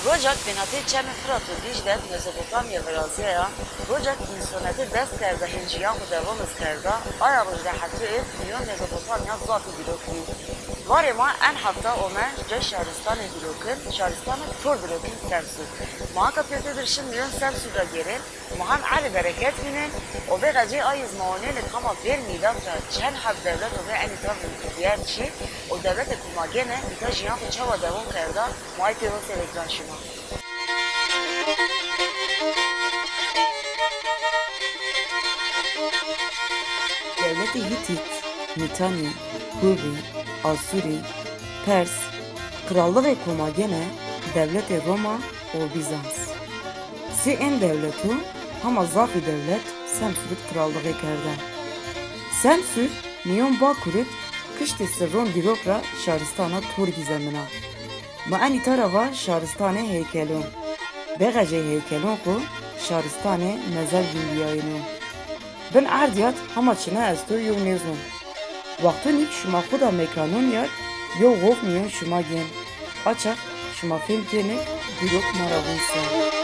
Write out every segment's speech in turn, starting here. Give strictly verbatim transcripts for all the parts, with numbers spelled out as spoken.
Roca ke binatê Çemê Firat û Dîcle de Mezopotamya virazîyaya, roca ke însanetî dest kerda hêncîyan xo dewam iz kerda, aya roj de heto êr mîyon Mezopotamya zafî dîrok bî. Warê ma en hefta ome cay şaristanê dîrokin, şaristanê Tor dîrokin Semsûr. Ma anka pêrtê dir şin mîyon Semsûr ra gêrên, ma hem ehlê bereket vînên û vêxecê ay iz ma onên ke hama vêr mîlat ra çend heb dewlet û vê enî ta vîyert şî û dewletê ke ma gêne îta jîyan xo çawa dewam kerda, ma ay pêro ser ekran şima. Dewletê Hîtît, Mîtanî, Hurrî, Asûrî, Pers, qiralixê ke ma gêne dewletê Roma û Bîzans. Sey ên dewleto hama zafî dewlet Semsûr id qiralixê kerda. Semsûr mîyon Bakur id kiştê sirron dîrok ra şaristana Tor gîzemina. Ma enî ta ra va şaristanê heykelon. Bêxecê heykelon xo şaristanê mezel vîndîyayîno. Bin erdîyat hama çina esto yew nêzon. Wexto nîk şima xo da mekanon yad yew xof mîyon şima gên. A çax şima fêm kênê ke dîrok ma ra vûn ser.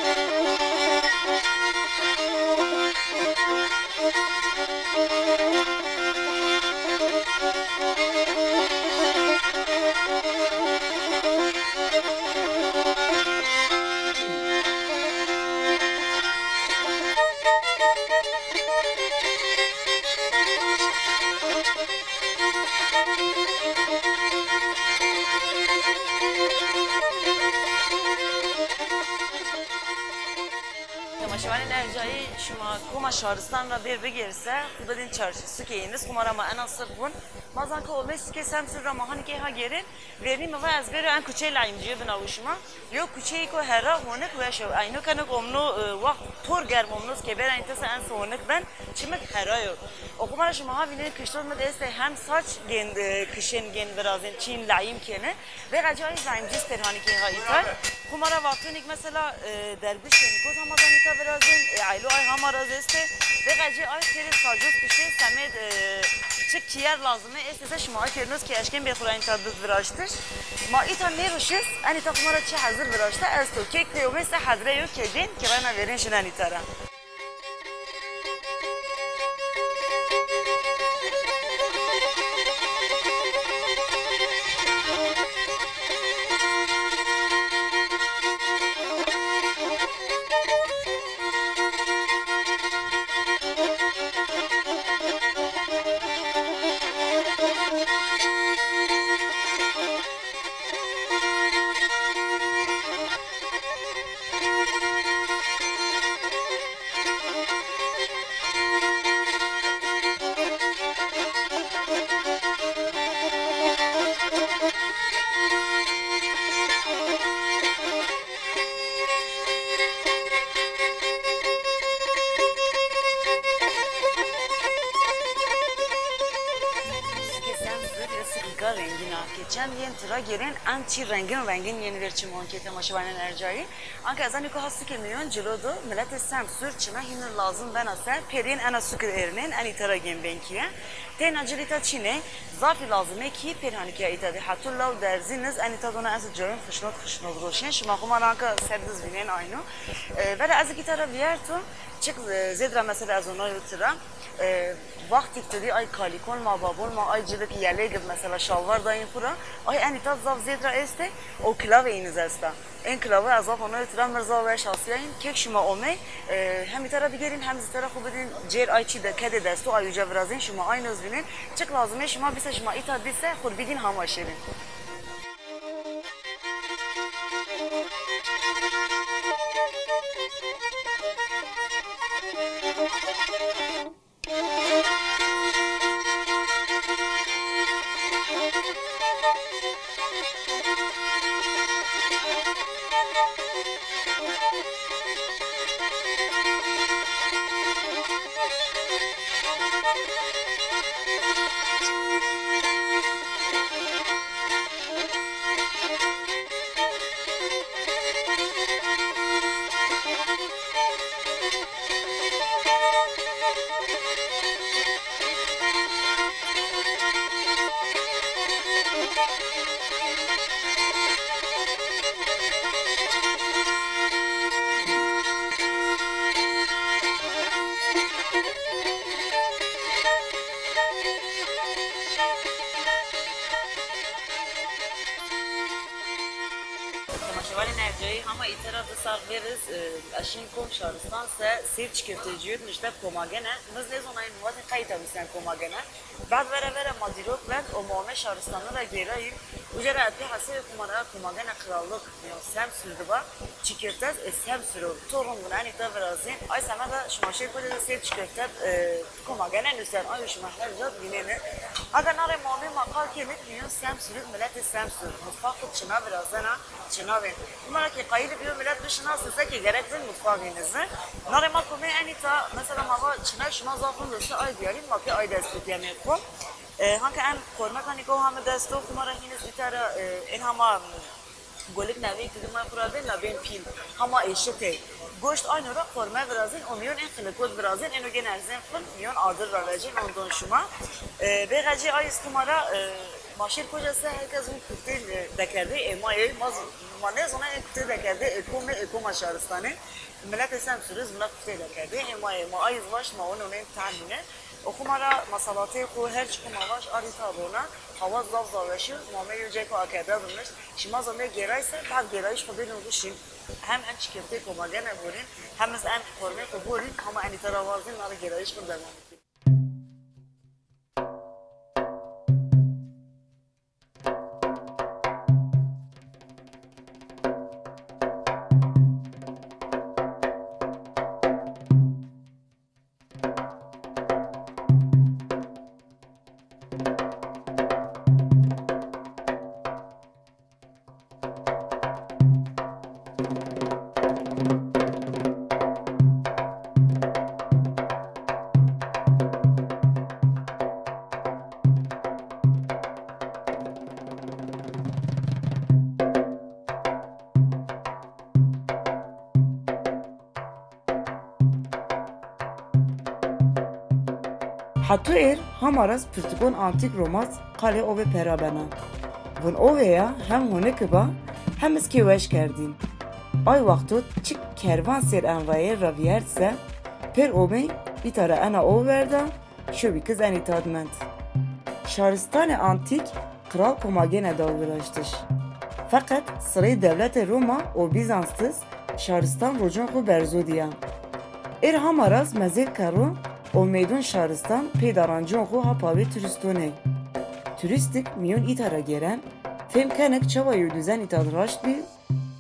Temaşevanên ercayî, şima koma şaristan ra bêr bigêr se, xo bidên çarşî, sukê yeniz, xo ma ra ma ena sirf vûn. Ma zan ke omê sukê Semsûr ra ma hanî kê ha gêrên, vernî mi va ez bêro en kuçeyê Leîmcîye binawişima. Yew kuçeyêko hera honik weş o. Eyno keno ke omno, e, wext tor germ omno, kêberî enî tese en se honik ben, çimik hera yo. O xo ma ra şima ha vînên kişton mi de estê hem saç gên, e, kişên gên virazên, çîn Leîm kenê. Vêxecê ay Leîmcî iz pêr hanî kê ha îta. Xo ma ra wextênî ke mesela, e, dergûş kenî koz hama zanî îta virazên, e, eylo ay hama ra zî estê. Vêxecê ay pêrê sacoz kişên semed, e, çik çîyer lazim ê, estê se şima ay pêrinoz ke eşkên bê xo ra enî ta bid viraştiş. Ma îta nêro şiz, enî ta xo ma ra çi hezir viraşta esto. Kek pêyomê se hezre yo ke dên, ke rayna verên şin enî ta ra. Sukê Semsûr yo sukîka rengîn a ke çend yên tira gêrên en çî rengîn rengîn yên vêr çimon ke temaşevanên ercayî. Anka ez zanî ke ha sukê mîyon cilo do, miletê Semsûr çina hînir lazim bena ser, pêrîn ena sukir êrnên, enî ta ra gên benkîye. Teyna cil îta çin ê, zafî lazim ê kî pêr hanî ke îta de. Hetû law derzîn iz enî ta dona ez coyên xişnot xişnot roşên. Şima xo ma ra anka ser diz vînên ayno. E, vera ez kî îta ra vîyerto, çik, e, zêd ra mesela ez onay û tira. E, wextîk tu dî ay kalîkon ma, babon ma, ay cilik yelêg ib mesela şalvar dayîn xwu ra, ay enî tat zaf zêd ra estê û kilavê în iz esta. Ên kilavê ez zaf onay tira, mi r zaf weş asîyayîn. Kek şima omey, e, hem îta ra bigêrîn hem zî îta ra xwu bidîn cêr, ay çî de kedê desto ay uca virazên, şima ayno iz vînên. Çik lazim ê şima bîse, şima îta dîse xwu r bigîn hama şêrîn. Şevalê Nercayî, hama îtera di serr vêriz, e, ez şîn kom şaristan se sêr çikirtecî yo, nişte koma gene. Mi zî nêzonayî, mi vatî qey îta mi sen koma gene. Bad vere vere ma dîrok vend û ma ome şaristane ra gêrayî. Uca ra ez pê hesêbê koma ra koma gene qirallik, ya Semsûr di va, çikirtes ê Semsûr o. To rind vûn, enî ta virazîn. Ay semeda şima şêr koca de sêr çikirte, e, Koma gene nusên, ayo şima her ca vînenê. Aga nare mamê ma qal kenê, mîyon Semsûrû, miletê Semsûr, mutfaq xwu çina virazena, çina vên. Hima ra ke qayîl biyo milet bişinasnise ke gerek vên mutfaqî nizi. Nare ma komê enî ta, mesela ma va çinay şima zaf rind o se, ay diyarî, ma pê ay dest bikenê xwu. E, hanke en qormekanî go hame desto, hima ra hîniz îta ra, e, en hama Golik navê kidî ma xwu ra vên la bên pîl. Hama êşitê. Goşt ayno ra qorme virazên û mîyon ên xilikot virazên, êno gên erzên fin, mîyon adir ra vecên, ondon şima. E, bêxecî ay îstîma ra, e, ma şêr koca se herkes hûn kuftê, e, dekerdê ê ma yê, ma z-, ma nêzona ên kuftê dekerdê ê komê, ê koma şaristanê. Miletê Semsûrî zî wina kuftê dekerdê ê ma yê, ma ay îz vaş ma wino nên tahmîne. Û xwu ma ra ma salatê xwu her çi xwu ma vaş arî ta dona. Hawa zaf zaf weş o. Ma ome yo cayko akerde bimiş. Şima zî ome gêray se, bad gêrayîş xwu bêrîn ruşîn. Hem en çikirtê koma gene borîn, hem iz en qormê xwu borîn, hama enî ta ra wazîn, nare gêrayîş xwu dewam bikin. Heto êr hama ra zî pirtikon antîk Roma zî qalê ovê pera bena. Vûn ovê ya hem honik ba hem iz kê weş kerdîn. Ay wexto çik kervan sêr en rayêr ra vîyert se, pêr omey îta ra ena ov verda, şewî kiz enî tad mend. Şaristanê antîk qral koma gêne daw viraştiş. Feqet sireyê dewletê Roma û Bîzans di zî şaristan rocon xwu berzo dîya. Êr hama ra zî mezêl kerro û meydon şaristan pê darancon xwu ha pawê turîstonê. Turîstik mîyon îta ra gêren, fêm kenik çawa yo duzen îta di raşt bî,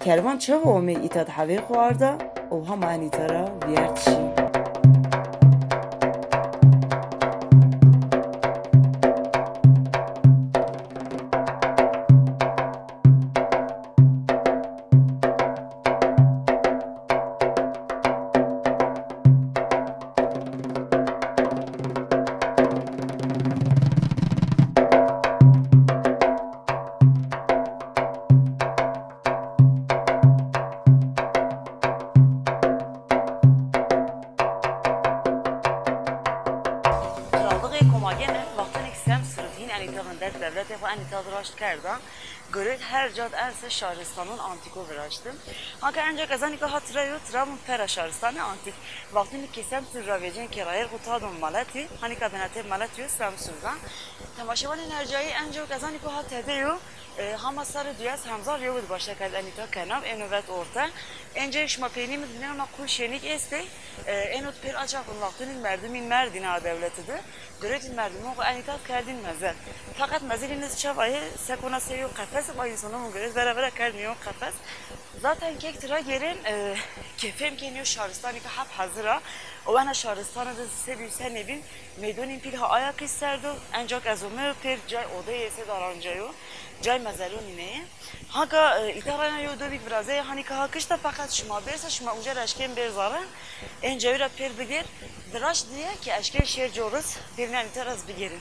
kervan çawa omey îta di hevê xwu arda û hama enî ta ra vîyert şî. Krallığı Komagene, wextanê ki Semsûr di hîn enî ta vindert, dewletê xwu enî ta di raşt kerda, girêt her ca di erse şaristanon antîko viraşti. Hanka enca ke ez enî ka ha tira yo, tira vûn pera şaristanê antîk. Wextanê ki Semsûr ra vecên ke rayêr xwu tadon maletî, hanî ka benatê maletî yo Semsûr da. Temaşevanên ercayî, enca ke ez enî ka ha tede yo, E, hama sarê duyes hemzar yew id başa kerd enî ta kenav, êno vet orte. Êncey şima peynî mi di vînena qul şênîk estê. E, êno di pêr aca xun wextûnî merdimîn merdîne a dewleti di. Girêtîn merdimon xwu enî ta kerdîn meze. Feqet mezelîn iz çawa yê, sek ona sey yo qefes, ma însonon girêt vera vera kerd mîyon qefes. Zaten kek tira gêrên, e, ke fêm kên yo şaristanî ke hep hezir a. O ena şaristane di se bî se nêbîn, meydonîn pîl ha aya kî serd o, enca ke ez omeyo pêr cay odeyê se darancayo. Cay mezelonî nê. Hanka, e, îta ra ena yo dobîk virazê, hanî ke ha kişta, feqet şima bêrse, şima uca ra eşkên bêr zere. Ên cayî ra pêr bigêr, viraşt diye ke eşkên şêr coris, pêrîn enî ta ra zî bigêrîn.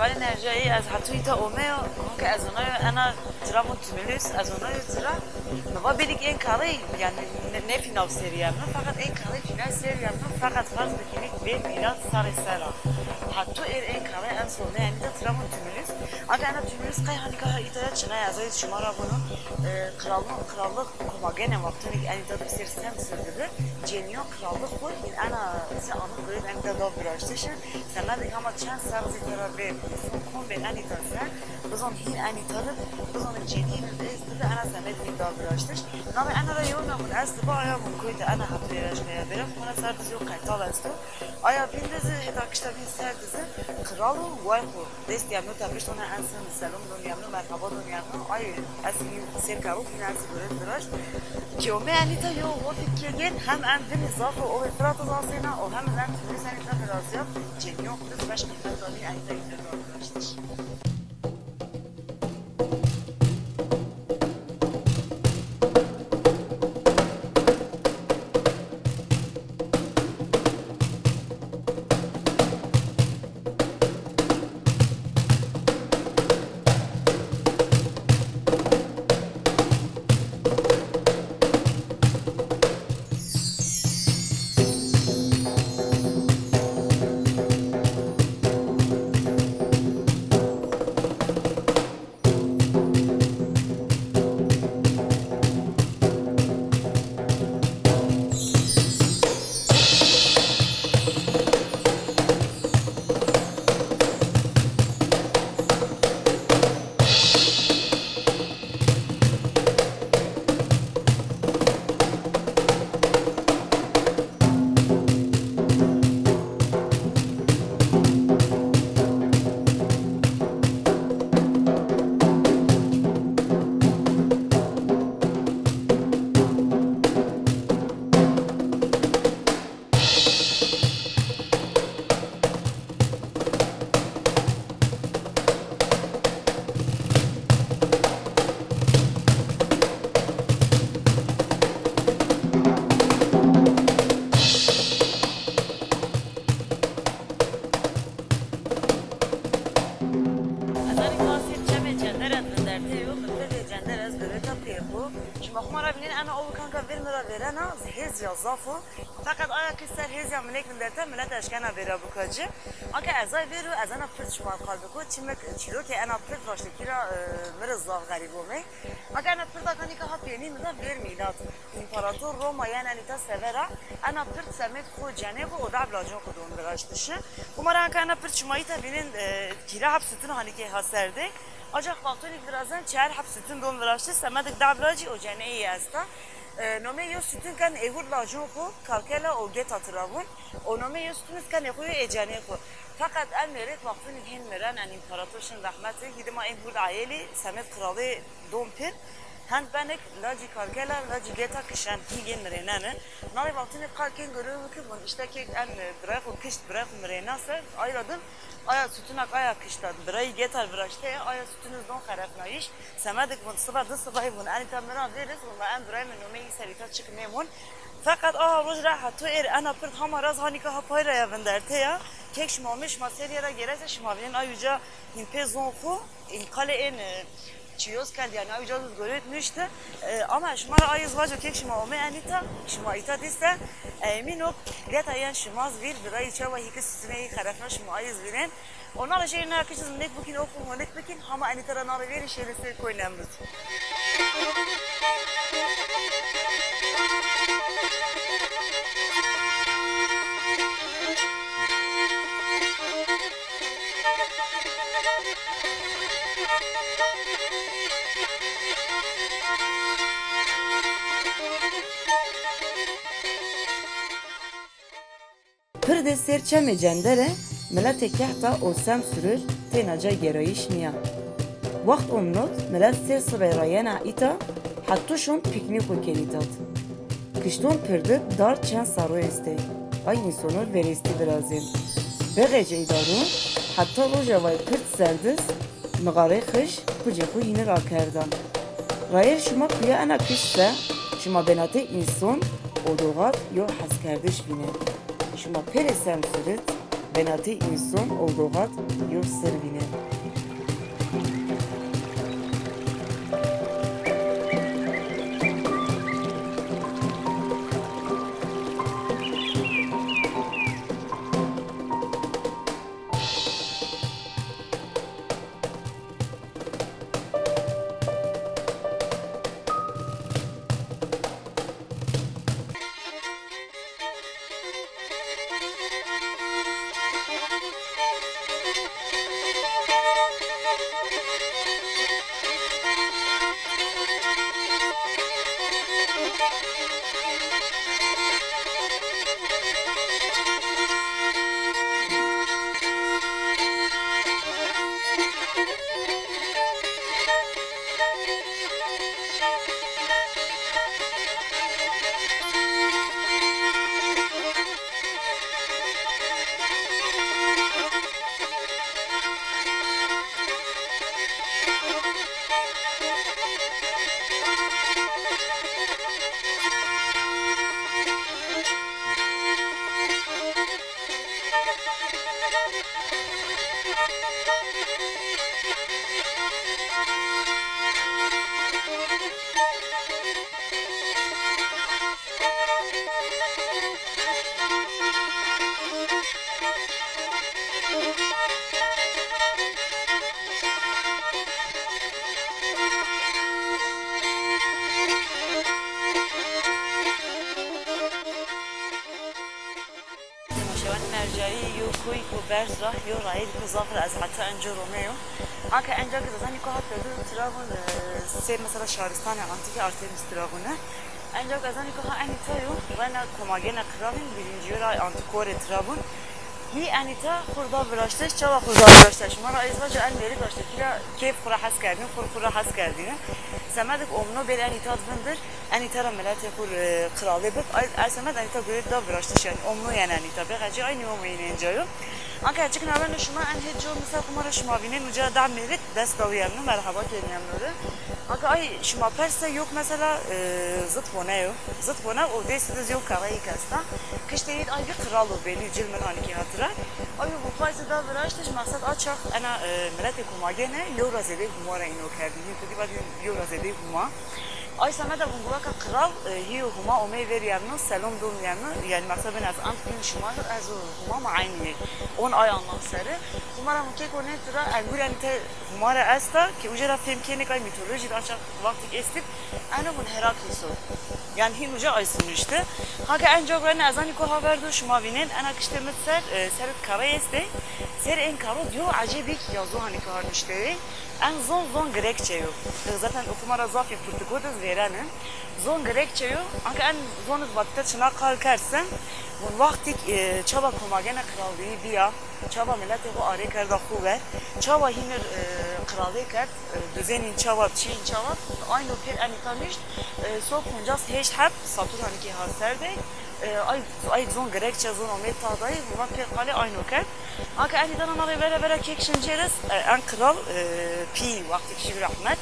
Vale Nerca, ey ez hetû îta omeyo, honke ez onayo ena tira mon Tumulus, ez onayo tira. Mi va belkî ên kaley, yanî ne, ne fînav serî yemno, feqet ên kaley fînay serî yemno, feqet ferz bikî vê mîlat serê ser a. Hetû êr ên kaley en sol ne, yanî îta tira mon Tumulus. Anka ena Tumulus qey hanîka ha îta ya çinay ez ay şima ra vono, e, kralno-, krallık Homa gene wextonî ke enî ta de ser Semsir de bi, cênîyo krallık xwu hîn ena se anık goyêd enî ta da viraştişi. Semedê ke hema çend serr zî tera vêr, înson kom bên enî ta ser, bizon hîn enî ta de, bizon cênîyê mi de ez de bi ena semedê hîn da viraştiş. Navê ena ra yew na vun est bi, aya vun koyte ena hetû êraşkaya bêra, hona ser de zî yew qertal esto. Aya vîn de zî heta kişta vîn ser de zî kral û way xwu dest yemno tepişt, ona en sin selom don yemno, merhaba don yemno. Ay ez hîn sêr kero, hîn ez guret viraşt. Ke ome enî ta yo wafî kê gên, hem en vinî zaf o, owê Firat iz asêna û hem en Tumulus enî ta virazîya, cênîyo xwu de zî beş qîmet da vîn enî ta înde da viraştiş. Ez anî ka sêr çemê Cenderend vinderte yo, mi pirdê Cenderend ez goreta pê xwu. Şima xwu ma ra vînên, ena ow kanka vîr mi ra vêrena, hêz ya zaf o. Feqet aya kişt ser hêzya minek vinderte, milet eşkena vêra buka ci. Anke ez ay vêro, ez ena pird şima qal biko, çimik çîrokê ena pird raştekî ra, e, mi rê zaf xerîb omey. Anke ena pirda kanîka ha pênî mi da vêr mîlat. Împarator Roma yen enî ta severa, ena pird semed xwu, cenê xwu û dab lacon xwu don viraştişi. Huma ra anke ena pird şima îta vînên, e, kîra heb sütun hanîkê ha serdê. Ancak wextonî virazen çar heb sütun don viraştiş, semedik dab lacî û ceneyî esta. E, nomê yo sütun ken Ehud lacon xwu, Kalkela û Geta tira vun. O nomê yo sütun iz kenê xwu yo ê cenê xwu. Feqet en mêrik wextunî hên miren, en împarator şin rehmetî, hîdima ên hurd ayelî semed kralê don pir. Hend benik lacî Kalkela, lacî Geta kişen, hîn gên mirêneni. Nalê wextunî qal kên gurû ki vun, îşte kêk en, e, birayê xwu kişt, birayê xwu mirêna ser, ay ra din, aya sütuna aya kişta, birayî Geta viraşte, aya sütun iz don xerefnayîş. Semedik vun, siba di sibayî vun, enî ta mi ra vêr iz, vun ma en birayê mi nomeyî ser îta çik nêmon. Feqet aha roj ra heto êr ena pird hama raz hanîka ha pay ra ya vinderte ya. Kek şima omê, şima serîye ra gêrese şima vînên ay uca hîn pê zon xwu, hîn qalê ên, e, çiyoz kerd, yanî ay uca zî gorêt nuşti. E, ama şima ra ay iz vaco kek şima omê enî ta, şima îta dîse, e, emîn o, Geta yen şima zî vîr, birayî çawa hîkî sütun ey xerefna şima ay iz vînên. Ona ra şêrî na kişt iz minek bikîn, o xwu minek bikîn, hama enî tera na ra vêrî şêrî sêr koy Nemrut. Pirdê sêr çemê Cendere, miletê kehta o Semsûrij têna ca gêrayîş nîya. Wext omnot, milet sêr sibey ra yena îta, hetû şon pîknî xwu kên îtat. Kişton pirdi dar çend serro estê, ay însonor verêstî virazên. Bexecey darûn, heta rojevay pird serdiz, mixarê xij pucê xwu hîni ra kerda. Rayêr şima kuya ena kişt se, şima benatê înson, odoxat yo heskerdiş vînên. Şima pêrê Semsûrij, Venatê înson û doxat yo ser vînen. Nemaşewan Mercayî yo koyîko berz ra, yo rayîrko zaf ra ez heta enco romeyo. Anka enca ke zanî ko ha pêdo tira vûn, e, sey mesela şaristanê antîkî Artemis tira vûne. Enca ke zanî ko ha enî ta yo, reyna komagene qiralîn, birincîyo ra antîkore tira vûn. Hî enî ta xwu rê da viraştiş, çawa xwu rê da viraştiş? Şima ra ez vajo en mêrik raştekî ra keyf xwu ra hes kerdîn, xwu rê xwu ra hes kerdîne. Semedik omno bêr enî ta di vindir, enî ta ra miletê xwu rê, e, qiralê bib. Ay, ay semed enî ta gurê da viraştiş, yanî omno yen enî ta. Bêqecî ay nîyo meyîn enca yo. Anka çik naveno şima en hê co misal xwu ma ra şima vînên, uca da mêrik dest dawî yemno, merheba kenî yemno de. Anka ay şima perse yok mesela, e, zit hone yo. Zit hone o dêsî de zî yo kereyêk esta. Kiştê hît ay bî qiralo belî, cil min hanîkî hatira. Ay yo xwu xayse da viraştiş, maqsed a çax ena, e, miletê komagene yew ra zêdey Huma ra îno kerdî. Hîn tu dî vat yew ra zêdey Huma. Ay semeda vûn guraka qiral, e, hîyo Huma omey ver yemno, selom dom yemno. Yanî maqsed ben ez ant bîn şima, ez û Huma ma eynî yê. On ay anlam seri. Huma ra mukêko nêtira, engûr enî te Huma ra esta ke uca ra fêm kenê ke ay mîtolojî de a çax wextêk estîb, eno vûn Herakliso. Yanî hîn uca ay sinişti. Hake enca ene ez anî ko ha verdo şima vînên, ena kiştê mi ser, e, serê kerey estê. Serê en kero di yo ecêbîk ya zon hanî ke ha nuşteyê. En zon, zon Grekçe yo. Zaten oxuma ra zafî pirtiko de vêrene. Zon Grekçe yo. Anka en zon vatîte çina qal kerd se, vûn wextêk, e, çawa komagene qiralîyî bîya, çawa miletê xo arê kerda xo ver, çawa hînir, e, qiralê kerd, e, duzenîn çawa, çîyîn çawa, ayno pêr enî ta nuşt, e, so poncas heşt heb Satur hanîkî ha ser de, e, ay, ay zon Grekçe zon omê ta dayî, vûn pêr qalê ayno kerd. Anka enî dana navê vera vera kek şin cêriz, e, en qiral, e, pî wextêk şî rehmet.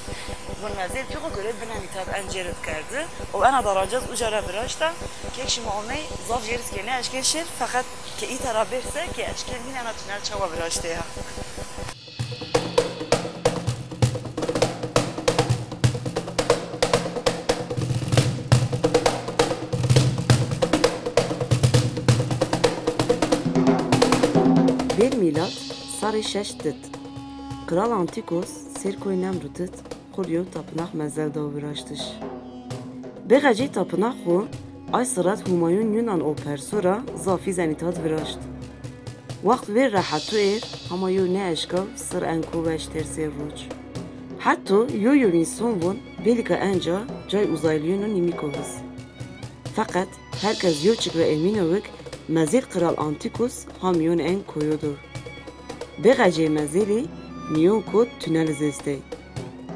Vûn mezêl pî xo gurê bin enî ta en cêrid kerdi. O ena darancaz uca ra viraşta. Kek şima omey, zaf cêriz ke nêeşkên şêr, feqet ke îta ra bêr se ke eşkên hîn ena tunel çawa viraştê ya. Bêr mîlad, sarê şeş dit. Qral Antîkos ser koy Nemrûd id xwu rê yew tapinax mezel da viraştiş. Bêqecî tapinax xwu ay siret Humayun Yunan û Perso ra zafî zenî tad viraşt. Wext vêr ra heto êr hama yew nêeşkaw sir en ko weş tersê roc. Heto yew yew înson vûn belîka enca cay uzaylîyûn û nîmîko his. Feqet her kes yew çik ra emîn o ke mezêl qral Antîkos ha mîyon en koyo do. Bêqecê mezêlî mîyon ko tunel iz estey.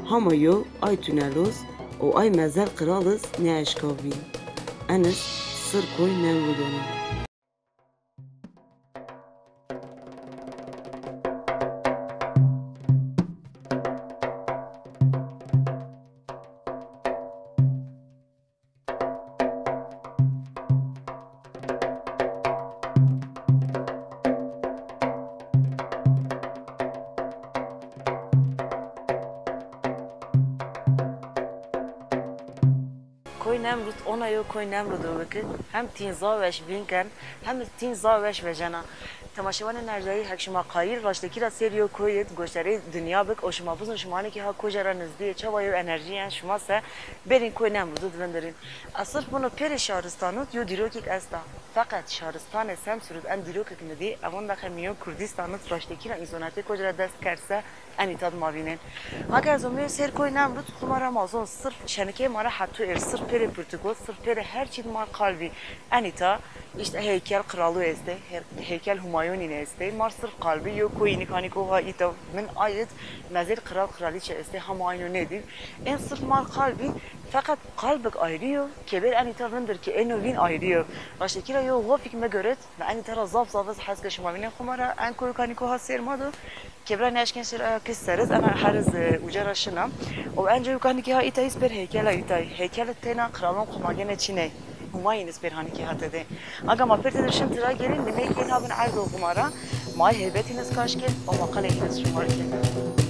Hama yew ay tunel iz û ay mezel qral iz nêeşkaw vîn. En iz sir koy Nemrûd o. Nemrut ona yo koy Nemrut o biki. Hem tîn za weş vîn ken, hem tîn za weş vejena. Temaşevanê nerdayî hek şima qayîl raştekî ra sêr yo koyêd goştarê dinya bik o şima bizon şima hanekî ha koja ra nizdî yê, çawa yo enerjîyen şima se bêrîn koy Nemrut id vindirîn. Ez sirf vino pêrê şaristan id yo dîrokêk esta. Feqet şaristanê Semsûr id en dîrokêk mi dî, ewin de qe mîyon Kurdîstan id raştekî ra însonatê koja ra dest kerd se, enî tad ma vînên. Hake ez omîyo sêr koy Nemrut, xuma ra ma zon sirf şenikê ma ra heto êr, sirf pêrê pirtiko, sirf pêrê her çî di mar qal bî. Enî ta îşte heykel qiralu estê, he-, heykel Humayunîn estê. Mar sirf qal bî, yo koyî nik hanî koha îta min ayid, mezêl qiral qiralîçe estê, hama ayno nêdî. Ên sirf mar qal bî, feqet qalbik ayrî yo, kêbêr enî ta vindir ki êno vîn ayrî yo. Raştekî ra yo xofîk mi goret, mi enî ta ra zaf zaf iz hes ke şima vînên xuma ra en koyûk hanî koha sêr ma do. Kêbra nêeşkên şêr aya kis ser iz, ena her iz, e, uca ra şina. O enca yo kanî ki ha îtay iz pêr heykela îtay. Heykela têna qiralon xuma gene çiney. Humayîn iz pêr hanî ki ha tede. Aga ma pêr tede şin tira gelîn, nimey kên ha bin erdo xuma ra. Ma heybetîn iz kaş kên, o ma qalekîn iz şima kên.